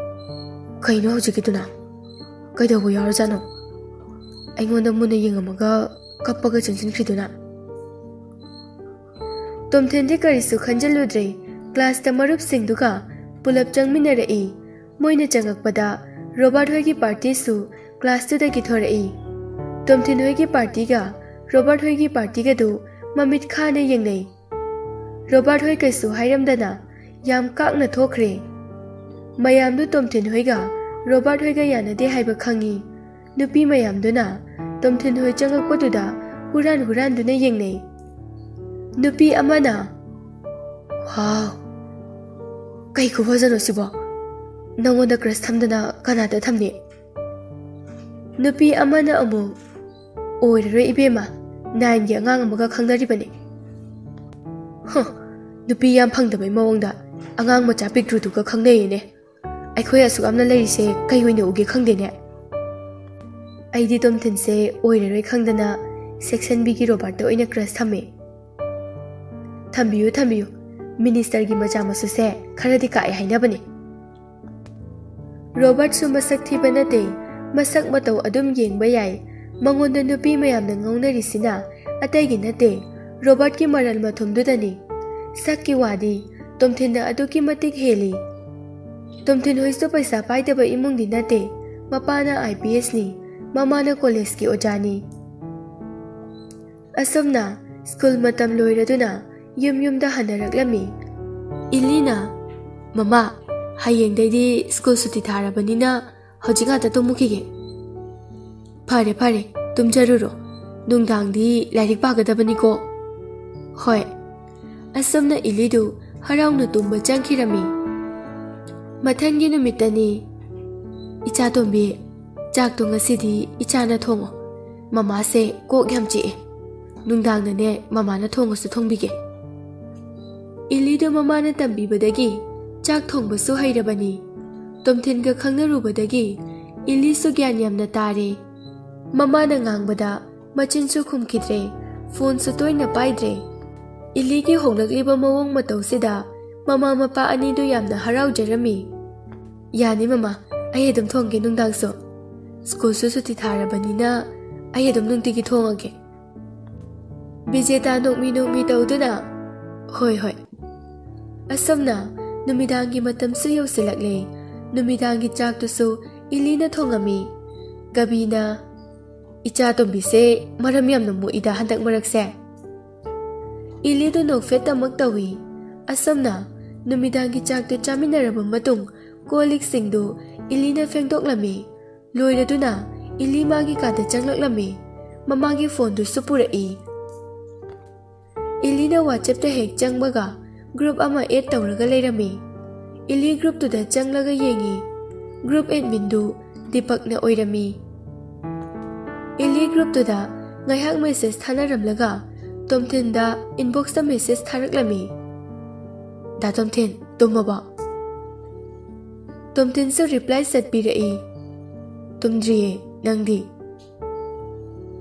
"ꯀꯩꯅꯣ ꯍꯧꯖꯤꯛꯀꯤꯗꯨꯅ? ꯀꯩꯗꯧꯕ ꯌꯥꯎꯔꯖꯥꯠꯅꯣ? ꯑꯩꯉꯣꯟꯗ ꯃꯨꯟꯅ ꯌꯦꯡꯉꯝꯃꯒ ꯀꯞꯄꯒ ꯆꯪꯁꯤꯟꯈ꯭ꯔꯤꯗꯨꯅ?" ꯇꯣꯝꯊꯤꯟꯗꯤ ꯀꯔꯤꯁꯨ ꯈꯟꯖꯤꯜꯂꯨꯗ꯭ꯔꯦ꯫ ꯀ꯭ꯂꯥꯁꯇ ꯃꯔꯨꯞꯁꯤꯡꯗꯨꯒ ꯄꯨꯂꯞ ꯆꯪꯃꯤꯟꯅꯔꯛꯏ꯫ ꯃꯣꯏꯅ ꯆꯪꯉꯛꯄꯗ ꯔꯣꯕꯥꯔꯠ ꯍꯣꯏꯒꯤ ꯄꯥꯔꯇꯤꯁꯨ ꯀ꯭ꯂꯥꯁꯇꯨꯗꯒꯤ ꯊꯣꯔꯛꯏ꯫ ꯇꯣꯝꯊꯤꯟ ꯍꯣꯏꯒꯤ ꯄꯥꯔꯇꯤꯒ ꯔꯣꯕꯥꯔꯠ ꯍꯣꯏꯒꯤ ꯄꯥꯔꯇꯤꯒꯗꯨ ꯃꯃꯤꯠ ꯈꯥꯅ ꯌꯦꯡꯅꯩ꯫ ꯔꯣꯕꯥꯔꯠ ꯍꯣꯏ ꯀꯩꯁꯨ ꯍꯥꯏꯔꯝꯗꯅ ꯌꯥꯝ ꯀꯥꯛꯅ ꯊꯣꯛꯈ꯭ꯔꯦ꯫ ꯃꯌꯥꯝꯗꯨ ꯇꯣꯝꯊꯤꯟ ꯍꯣꯏꯒ ꯔꯣꯕꯥꯔꯠ ꯍꯣꯏꯒ ꯌꯥꯅꯗꯦ ꯍꯥꯏꯕ ꯈꯪꯉꯤ꯫ ꯅꯨꯄꯤ ꯃꯌꯥꯝꯗꯨꯅ ꯇꯣꯝꯊꯤꯟ ꯍꯣꯏ ꯆꯪꯉꯛꯄꯗꯨꯗ ꯍꯨꯔꯥꯟ ꯍꯨꯔꯥꯟꯗꯨꯅ ꯌꯦꯡꯅꯩ꯫ ꯅꯨꯄꯤ ꯑꯃꯅ, "ꯋꯥꯎ, ꯀꯩ ꯈꯨꯐꯖꯅꯣ ꯁꯤꯕꯣ? ꯅꯪꯉꯣꯟꯗ ꯀ꯭ꯔꯁ ꯊꯝꯗꯅ ꯀꯅꯥꯗ ꯊꯝꯅꯤ?" ꯅꯨꯄꯤ ꯑꯃꯅ ꯑꯃꯨꯛ, "ꯑꯣꯏꯔꯔꯣꯏ ꯏꯕꯦꯝꯃ, ꯅꯥꯏꯟꯒꯤ ꯑꯉꯥꯡ ꯑꯃꯒ ꯈꯪꯅꯔꯤꯕꯅꯤ꯫" ꯍ, ꯅꯨꯄꯤ ꯌꯥꯝ ꯐꯪꯗꯕꯩ ꯃꯑꯣꯡꯗ ꯑꯉꯥꯡ ꯃꯆꯥ ꯄꯤꯛꯇ꯭ꯔꯨꯗꯨꯒ ꯈꯪꯅꯩꯌꯦꯅꯦ꯫ ꯑꯩꯈꯣꯏ ꯑꯁꯨꯛ ꯌꯥꯝꯅ ꯂꯩꯔꯤꯁꯦ ꯀꯩ ꯑꯣꯏꯅ ꯎꯒꯦ ꯈꯪꯗꯦꯅꯦ꯫ ꯑꯩꯗꯤ ꯇꯣꯝꯊꯤꯟꯁꯦ ꯑꯣꯏꯔꯔꯣꯏ ꯈꯪꯗꯅ ꯁꯦꯛꯁꯟ ꯕꯤꯒꯤ ꯔꯣꯕꯥꯔꯠꯇ ꯑꯣꯏꯅ ꯀ꯭ꯔꯁ ꯊꯝꯃꯦ꯫ ꯊꯝꯕꯤꯌꯨ, ꯊꯝꯕꯤꯌꯨ꯫ ꯃꯤꯅꯤꯁꯇꯔꯒꯤ ꯃꯆꯥ ꯃꯁꯨꯁꯦ ꯈꯔꯗꯤ ꯀꯥꯛꯑꯦ ꯍꯥꯏꯅꯕꯅꯦ꯫ ꯔꯣꯕꯥꯔꯠꯁꯨ ꯃꯁꯛ ꯊꯤꯕ ꯅꯠꯇꯦ, ꯃꯁꯛ ꯃꯇꯧ ꯑꯗꯨꯝ ꯌꯦꯡꯕ ꯌꯥꯏ꯫ ꯃꯉꯣꯟꯗ ꯅꯨꯄꯤ ꯃꯌꯥꯝꯅ ꯉꯥꯎꯅꯔꯤꯁꯤꯅ ꯑꯇꯩꯒꯤ ꯅꯠꯇꯦ, ꯔꯣꯕꯥꯔꯠꯀꯤ ꯃꯔꯜ ꯃꯊꯨꯝꯗꯨꯗꯅꯤ꯫ ꯁꯛꯀꯤ ꯋꯥꯗꯤ ꯇꯣꯝꯊꯤꯟꯅ ꯑꯗꯨꯛꯀꯤ ꯃꯇꯤꯛ ꯍꯦꯜꯂꯤ꯫ ꯇꯣꯝꯊꯤꯟ ꯍꯣꯏꯁꯨ ꯄꯩꯁꯥ ꯄꯥꯏꯗꯕ ꯏꯃꯨꯡꯗꯤ ꯅꯠꯇꯦ, ꯃꯄꯥꯅ ꯑꯥꯏ ꯄꯤ ꯑꯦꯁꯅꯤ, ꯃꯃꯥꯅ ꯀꯣꯂꯦꯖꯀꯤ ꯑꯣꯖꯥꯅꯤ꯫ ꯑꯁꯨꯝꯅ ꯁ꯭ꯀꯨꯜ ꯃꯇꯝ ꯂꯣꯏꯔꯗꯨꯅ ꯌꯨꯝ ꯌꯨꯝꯗ ꯍꯟꯅꯔꯛꯂꯝꯃꯤ꯫ ꯏꯂꯤꯅ, "ꯃꯃꯥ, ꯍꯌꯦꯡꯗꯩꯗꯤ ꯁ꯭ꯀꯨꯜ ꯁꯨꯇꯤ ꯊꯥꯔꯕꯅꯤꯅ ꯍꯧꯖꯤꯛ ꯉꯥꯛꯇ ꯇꯨꯝꯃꯨꯈꯤꯒꯦ꯫" "ꯐꯔꯦ, ꯐꯔꯦ, ꯇꯨꯝꯖꯔꯨꯔꯣ꯫ ꯅꯨꯡꯗꯥꯡꯗꯤ ꯂꯥꯏꯔꯤꯛ ꯄꯥꯒꯗꯕꯅꯤꯀꯣ꯫" "ꯍꯣꯏ꯫" ꯑꯁꯨꯝꯅ ꯏꯂꯤꯗꯨ ꯍꯔꯥꯎꯅ ꯇꯨꯝꯕ ꯆꯪꯈꯤꯔꯝꯃꯤ꯫ ꯃꯊꯪꯒꯤ ꯅꯨꯃꯤꯠꯇꯅꯤ꯫ "ꯏꯆꯥ ꯇꯣꯝꯕꯤ, ꯆꯥꯛꯇꯣ ꯉꯁꯤꯗꯤ ꯏꯆꯥꯅ ꯊꯣꯡꯉꯣ꯫ ꯃꯃꯥꯁꯦ ꯀꯣꯛ ꯌꯥꯝ ꯆꯤꯛꯑꯦ꯫ ꯅꯨꯡꯗꯥꯡꯗꯅꯦ ꯃꯃꯥꯅ ꯊꯣꯡꯉꯁꯨ ꯊꯣꯡꯕꯤꯒꯦ꯫" ꯏꯂꯤꯗꯨ ꯃꯃꯥꯅ ꯇꯝꯕꯤꯕꯗꯒꯤ ꯆꯥꯛ ꯊꯣꯡꯕꯁꯨ ꯍꯩꯔꯕꯅꯤ꯫ ꯇꯣꯝꯊꯤꯟꯒ ꯈꯪꯅꯔꯨꯕꯗꯒꯤ ꯏꯂꯤꯁꯨ ꯒ꯭ꯌꯥꯟ ꯌꯥꯝꯅ ꯇꯥꯔꯦ꯫ ꯃꯃꯥꯅ ꯉꯥꯡꯕꯗ ꯃꯆꯤꯟꯁꯨ ꯈꯨꯝꯈꯤꯗ꯭ꯔꯦ, ꯐꯣꯟꯁꯨ ꯇꯣꯏꯅ ꯄꯥꯏꯗ꯭ꯔꯦ꯫ ꯏꯂꯤꯒꯤ ꯍꯣꯡꯂꯛꯂꯤꯕ ꯃꯑꯣꯡ ꯃꯇꯧꯁꯤꯗ ꯃꯃꯥ ꯃꯄꯥ ꯑꯅꯤꯗꯨ ꯌꯥꯝꯅ ꯍꯔꯥꯎꯖꯔꯝꯃꯤ꯫ "ꯌꯥꯅꯤ ꯃꯃꯥ, ꯑꯩ ꯑꯗꯨꯝ ꯊꯣꯡꯒꯦ ꯅꯨꯡꯗꯥꯡꯁꯨ꯫ ꯁ꯭ꯀꯨꯜꯁꯨ ꯁꯨꯇꯤ ꯊꯥꯔꯕꯅꯤꯅ ꯑꯩ ꯑꯗꯨꯝ ꯅꯨꯡꯇꯤꯒꯤ ꯊꯣꯡꯉꯒꯦ꯫" ꯕꯤꯖꯦꯇꯥ ꯅꯣꯛꯃꯤ ꯅꯣꯛꯃꯤ ꯇꯧꯗꯨꯅ, "ꯍꯣꯏ, ꯍꯣꯏ꯫" ꯑꯁꯨꯝꯅ ꯅꯨꯃꯤꯗꯥꯡꯒꯤ ꯃꯇꯝꯁꯨ ꯌꯧꯁꯤꯜꯂꯛꯂꯦ꯫ ꯅꯨꯃꯤꯗꯥꯡꯒꯤ ꯆꯥꯛꯇꯨꯁꯨ ꯏꯂꯤꯅ ꯊꯣꯡꯉꯝꯃꯤ꯫ ꯒꯕꯤꯅ, "ꯏꯆꯥ ꯇꯣꯝꯕꯤꯁꯦ ꯃꯔꯝ ꯌꯥꯝꯅ ꯃꯣꯛꯏꯗ ꯍꯟꯗꯛ ꯃꯔꯛꯁꯦ꯫" ꯏꯂꯤꯗꯨ ꯅꯣꯛꯐꯦꯠꯇꯃꯛ ꯇꯧꯏ꯫ ꯑꯁꯨꯝꯅ ꯅꯨꯃꯤꯗꯥꯡꯒꯤ ꯆꯥꯛꯇꯨ ꯆꯥꯃꯤꯟꯅꯔꯕ ꯃꯇꯨꯡ ꯀꯣꯜ ꯂꯤꯛꯁꯤꯡꯗꯨ ꯏꯂꯤꯅ ꯐꯦꯡꯗꯣꯛꯂꯝꯃꯤ꯫ ꯂꯣꯏꯔꯗꯨꯅ ꯏꯂꯤ ꯃꯥꯒꯤ ꯀꯥꯗ ꯆꯪꯂꯛꯂꯝꯃꯤ꯫ ꯃꯃꯥꯒꯤ ꯐꯣꯟꯗꯨꯁꯨ ꯄꯨꯔꯛꯏ꯫ ꯏꯂꯤꯅ WhatsAppꯇ ꯍꯦꯛ ꯆꯪꯕꯒ group ꯑꯃ add ꯇꯧꯔꯒ ꯂꯩꯔꯝꯃꯤ꯫ ꯏꯂꯤ groupꯇꯨꯗ ꯆꯪꯂꯒ ꯌꯦꯡꯉꯤ꯫ Group adminꯗꯨ ꯗꯤꯄꯛꯅ ꯑꯣꯏꯔꯝꯃꯤ꯫ ꯏꯂꯤ groupꯇꯨꯗ ꯉꯥꯏꯍꯥꯛ message ꯊꯥꯅꯔꯝꯂꯒ ꯇꯣꯝꯊꯤꯟꯗ inboxꯇ message ꯊꯥꯔꯛꯂꯝꯃꯤ꯫ "ꯗꯥ ꯇꯣꯝꯊꯤꯟ, ꯇꯨꯝꯃꯕꯣ?" ꯇꯣꯝꯊꯤꯟꯁꯨ reply ꯆꯠꯄꯤꯔꯛꯏ꯫ "ꯇꯨꯝꯗ꯭ꯔꯤꯌꯦ, ꯅꯪꯗꯤ?"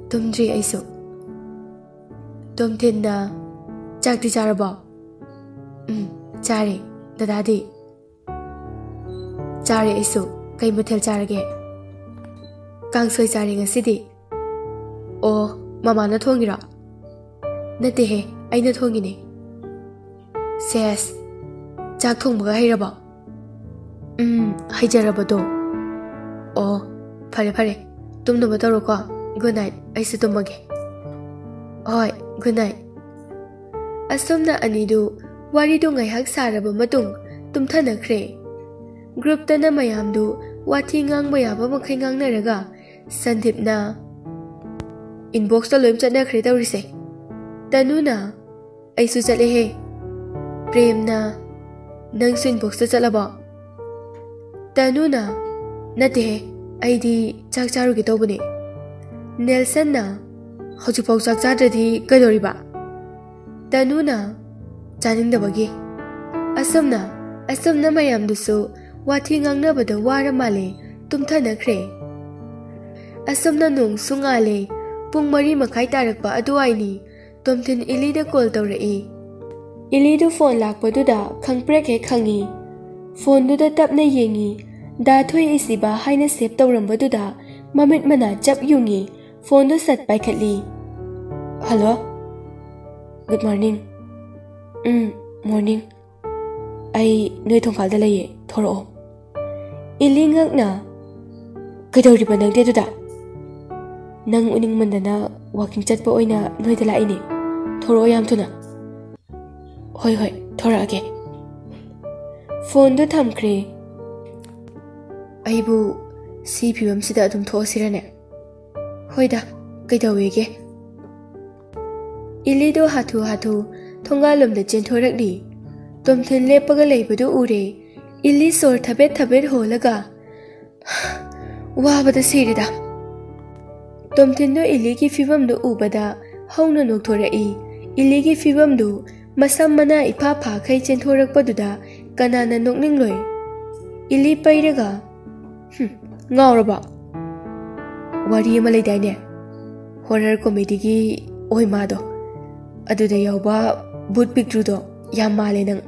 "ꯇꯨꯝꯗ꯭ꯔꯤ ꯑꯩꯁꯨ꯫" ꯇꯣꯝꯊꯤꯟꯅ, "ꯆꯥꯛꯇꯤ ꯆꯥꯔꯕꯣ?" "ꯎꯝ, ꯆꯥꯔꯦ꯫ ꯗꯗꯥꯗꯤ?" "ꯆꯥꯔꯦ ꯑꯩꯁꯨ꯫ ꯀꯩ ꯃꯊꯦꯜ ꯆꯥꯔꯒꯦ?" "ꯀꯥꯡꯁꯣꯏ ꯆꯥꯔꯦ ꯉꯁꯤꯗꯤ꯫" "ꯑꯣ, ꯃꯃꯥꯅ ꯊꯣꯡꯉꯤꯔꯣ?" "ꯅꯠꯇꯦꯍꯦ, ꯑꯩꯅ ꯊꯣꯡꯉꯤꯅꯦ꯫" "ꯁꯦꯁ, ꯆꯥꯛ ꯊꯣꯡꯕꯒ ꯍꯩꯔꯕꯣ?" "ꯎꯝ, ꯍꯩꯖꯔꯕꯗꯣ꯫" "ꯑꯣ, ꯐꯔꯦ ꯐꯔꯦ, ꯇꯨꯝꯅꯕ ꯇꯧꯔꯣꯀꯣ꯫ Good night, ꯑꯩꯁꯨ ꯇꯨꯝꯃꯒꯦ꯫" "ꯍꯣꯏ, good night꯫" ꯑꯁꯨꯝꯅ ꯑꯅꯤꯗꯨ ꯋꯥꯔꯤꯗꯨ ꯉꯥꯏꯍꯥꯛ ꯁꯥꯔꯕ ꯃꯇꯨꯡ ꯇꯨꯝꯊꯅꯈ꯭ꯔꯦ꯫ Groupꯇꯅ ꯃꯌꯥꯝꯗꯨ ꯋꯥꯊꯤ ꯉꯥꯡꯕ ꯌꯥꯕ ꯃꯈꯩ ꯉꯥꯡꯅꯔꯒ ꯁꯟꯗꯤꯞꯅ, "Inboxꯇ ꯂꯣꯏ ꯆꯠꯅꯈ꯭ꯔꯦ ꯇꯧꯔꯤꯁꯦ꯫" ꯇꯅꯨꯅ, "ꯑꯩꯁꯨ ꯆꯠꯂꯦꯍꯦ꯫" ꯄ꯭ꯔꯦꯝꯅ, "ꯅꯪꯁꯨ inboxꯇ ꯆꯠꯂꯕꯣ?" ꯇꯅꯨꯅ, "ꯅꯠꯇꯦꯍꯦ, ꯑꯩꯗꯤ ꯆꯥꯛ ꯆꯥꯔꯨꯒꯦ ꯇꯧꯕꯅꯦ꯫" ꯅꯦꯜꯁꯟꯅ, "ꯍꯧꯖꯤꯛꯐꯥꯎ ꯆꯥꯛ ꯆꯥꯗ꯭ꯔꯗꯤ ꯀꯩꯗꯧꯔꯤꯕ?" ꯇꯅꯨꯅ, "ꯆꯥꯅꯤꯡꯗꯕꯒꯤ꯫" ꯑꯁꯨꯝꯅ, ꯑꯁꯨꯝꯅ ꯃꯌꯥꯝꯗꯨꯁꯨ ꯋꯥꯊꯤ ꯉꯥꯡꯅꯕꯗ ꯋꯥꯔ ꯃꯥꯜꯂꯦ, ꯇꯨꯝꯊꯅꯈ꯭ꯔꯦ꯫ ꯑꯁꯨꯝꯅ ꯅꯣꯡꯁꯨ ꯉꯥꯜꯂꯦ꯫ ꯄꯨꯡ ꯃꯔꯤ ꯃꯈꯥꯏ ꯇꯥꯔꯛꯄ ꯑꯗꯨꯋꯥꯏꯅꯤ꯫ ꯇꯣꯝꯊꯤꯟ ꯏꯂꯤꯗ call ꯇꯧꯔꯛꯏ꯫ ꯏꯂꯤꯗꯨ ꯐꯣꯟ ꯂꯥꯛꯄꯗꯨꯗ ꯈꯪꯄ꯭ꯔꯦꯛ ꯍꯦꯛ ꯈꯪꯉꯤ꯫ ꯐꯣꯟꯗꯨꯗ ꯇꯞꯅ ꯌꯦꯡꯉꯤ꯫ ꯗꯥ ꯊꯣꯏ ꯏꯁꯤꯕ ꯍꯥꯏꯅ ꯁꯦꯚ ꯇꯧꯔꯝꯕꯗꯨꯗ ꯃꯃꯤꯠ ꯃꯅꯥ ꯆꯞ ꯌꯨꯡꯉꯤ꯫ ꯐꯣꯟꯗꯨ ꯁꯠ ꯄꯥꯏꯈꯠꯂꯤ꯫ "Hello. Good morning." "Um, morning. ꯑꯩ ꯅꯣꯏ ꯊꯣꯡꯒꯥꯜꯗ ꯂꯩꯌꯦ, ꯊꯣꯔꯛꯑꯣ꯫" ꯏꯂꯤ ꯉꯛꯅ, "ꯀꯩꯗꯧꯔꯤꯕ ꯅꯪꯗꯤ ꯑꯗꯨꯗ?" "ꯅꯪ ꯎꯅꯤꯡꯃꯟꯗꯅ ꯋꯥꯀꯤꯡ ꯆꯠꯄ ꯑꯣꯏꯅ ꯅꯣꯏꯗ ꯂꯥꯛꯏꯅꯦ꯫ ꯊꯣꯔꯛꯑꯣ ꯌꯥꯝ ꯊꯨꯅ꯫" "ꯍꯣꯏ, ꯍꯣꯏ, ꯊꯣꯔꯛꯑꯒꯦ꯫" ꯐꯣꯟꯗꯨ ꯊꯝꯈ꯭ꯔꯦ꯫ "ꯑꯩꯕꯨ ꯁꯤ ꯐꯤꯕꯝꯁꯤꯗ ꯑꯗꯨꯝ ꯊꯣꯛꯑꯁꯤꯔꯅꯦ?" "ꯍꯣꯏꯗ, ꯀꯩꯗꯧꯋꯦꯒꯦ?" ꯏꯂꯤꯗꯣ ꯍꯥꯊꯨ ꯍꯥꯊꯨ ꯊꯣꯡꯒꯥꯜꯂꯣꯝꯗ ꯆꯦꯟꯊꯣꯔꯛꯂꯤ꯫ ꯇꯣꯝꯊꯤꯟ ꯂꯦꯞꯄꯒ ꯂꯩꯕꯗꯨ ꯎꯔꯦ꯫ ꯏꯂꯤ ꯁꯣꯔ ꯊꯕꯦꯠ ꯊꯕꯦꯠ ꯍꯣꯜꯂꯒ, "ꯋꯥꯕꯗ ꯁꯤꯔꯦꯗ꯫" ꯇꯣꯝꯊꯤꯟꯗꯣ ꯏꯂꯤꯒꯤ ꯐꯤꯕꯝꯗꯨ ꯎꯕꯗ ꯍꯧꯅ ꯅꯣꯛꯊꯣꯔꯛꯏ꯫ ꯏꯂꯤꯒꯤ ꯐꯤꯕꯝꯗꯨ ꯃꯁꯝ ꯃꯅꯥ ꯏꯐꯥ ꯐꯥꯈꯩ ꯆꯦꯟꯊꯣꯔꯛꯄꯗꯨꯗ ꯀꯅꯥꯅ ꯅꯣꯛꯅꯤꯡꯂꯣꯏ? ꯏꯂꯤ ꯄꯩꯔꯒ, "ꯍꯨꯝ, ꯉꯥꯎꯔꯕ? ꯋꯥꯔꯤ ꯑꯃ ꯂꯩꯗꯥꯏꯅꯦ, ꯍꯣꯔꯔ ꯀꯣꯃꯦꯗꯤꯒꯤ ꯑꯣꯏꯃꯥꯗꯣ, ꯑꯗꯨꯗ ꯌꯥꯎꯕ ꯚꯨꯠ ꯄꯤꯛꯇ꯭ꯔꯨꯗꯣ ꯌꯥꯝ ꯃꯥꯜꯂꯦ ꯅꯪ꯫